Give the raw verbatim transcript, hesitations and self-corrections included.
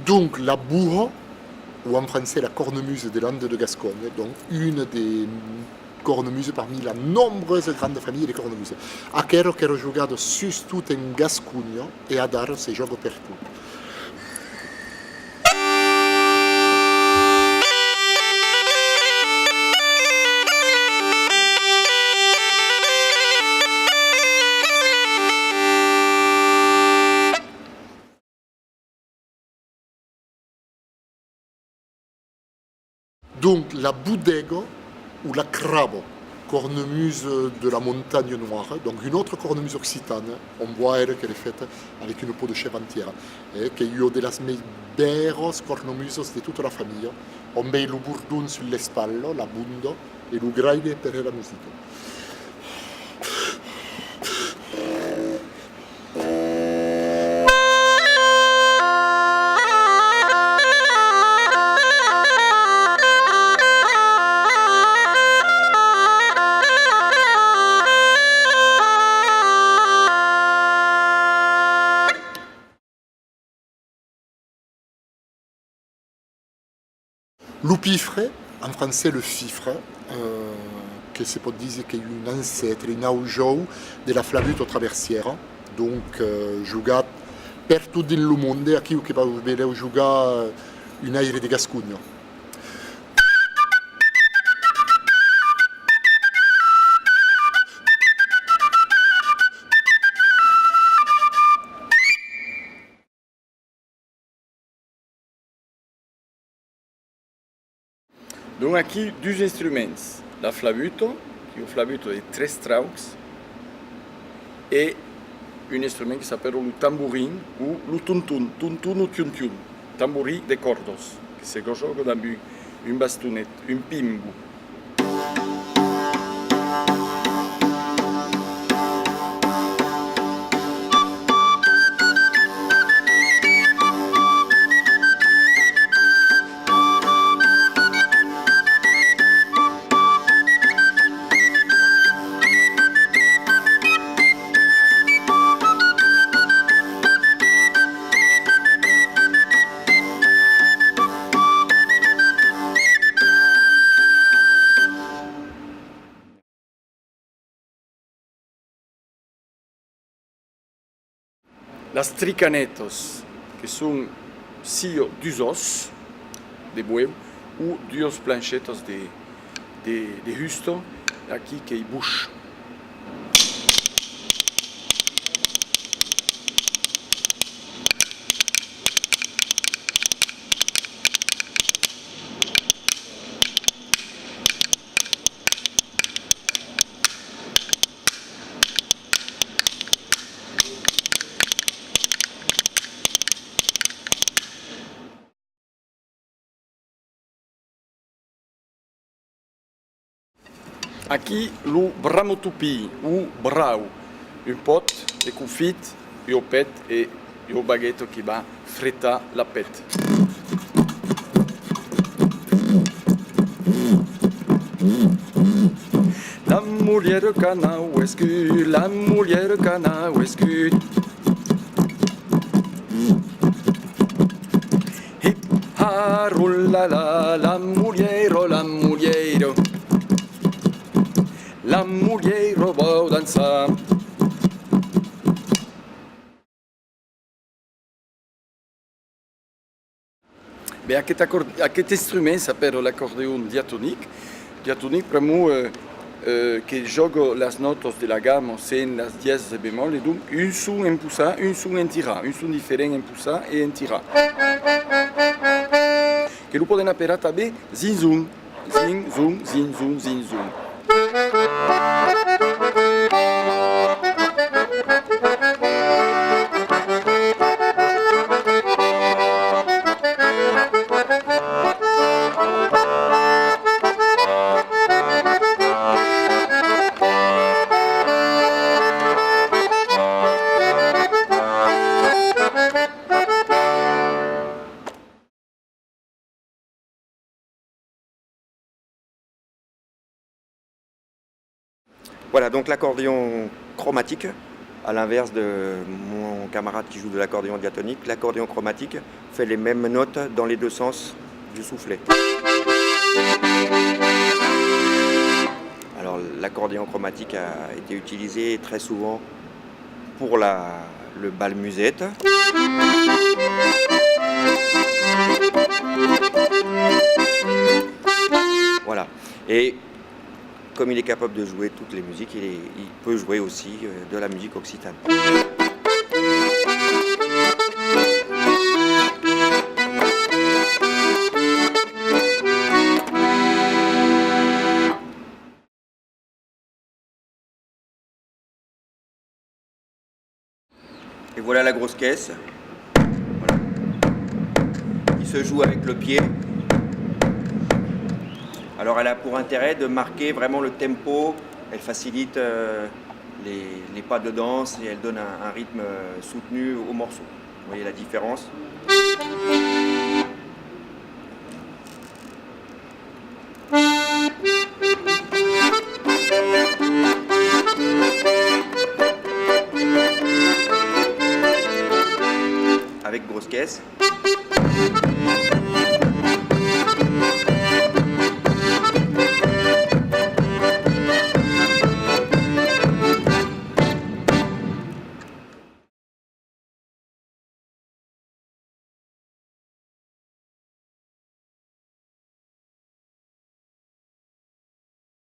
Donc, la boha, o en francés la cornemuse des Landes de Gascogne, donc una de cornemuses parmi la nombrosa granda familha de cornemuses. Aquera qu'èra jogada sustot en Gasconha e adara se jòga pertot. Donc, la bodega o la craba, cornemuse de la Montagne Noire, donc une autre cornemuse occitane, on voit elle qu'elle est faite avec une peau de chèvre entière, eh, qu'ei ua de las mei bèras cornemuses de tota la familha, on vei lo bordon sus l'espatla, la bonda, e lo graire per la musica. Lo pifre, en francés le fifre, euh, que se pòt díser qu'ei un ancèstre, un aujòu de la flabuta traversièra, donc, euh, jogat pertot dins lo monde. Aquiu que vau belèu jogar, euh, un aire de Gasconha. Donc aquí dus instruments, la flabuta, qu'ei ua flabuta de tres traucs, e un instrument que s'apèra lo tamborin o lo tonton, tonton o tion-tion, tamborin de còrdas, que se jòga damb un, un bastonet, un pimbo. Las tricanetas, que son sia dus òs de boèu o duas planchetas de, de, de husta, aquí qu'ei boish. Aquí lo bramotopin o brau, un pòt de confit, ua pèth e ua bagueta que va fretar la pèth. La molièra qu'anava escut, la molièra qu'anava escut. Hip ha ro la la, la molièra, la molièra. La molièra vau dançar. Ben, aqueth acòr-, aqueth instrument s'apèra l'acordeon diatonic. Diatonic, pr'amor, euh, euh, que jòga las nòtas de la gama sens las dièsas e bemòl, e donc un son en possar, un son en tirar, un son diferent en possar e en tirar. Que lo pòden aperar tanben zinzon. Zin, zon, zin, zon, zin, zon. Voilà, donc l'acordeon chromatique, À l'inverse de mon camarade qui joue de l'accordéon diatonique, l'accordéon chromatique fait les mêmes notes dans les deux sens du soufflet. Alors, l'accordéon chromatique a été utilisé très souvent pour la, le bal musette. Voilà. Et comme il est capable de jouer toutes les musiques, il est, il peut jouer aussi, euh, de la musique occitane. Et voilà la grosse caisse. Voilà. Qui se joue avec le pied. Alors elle a pour intérêt de marquer vraiment le tempo. Elle facilite, euh, les, les pas de danse et elle donne un, un rythme, euh, soutenu au morceau. Vous voyez la différence ? Avec grosse caisse.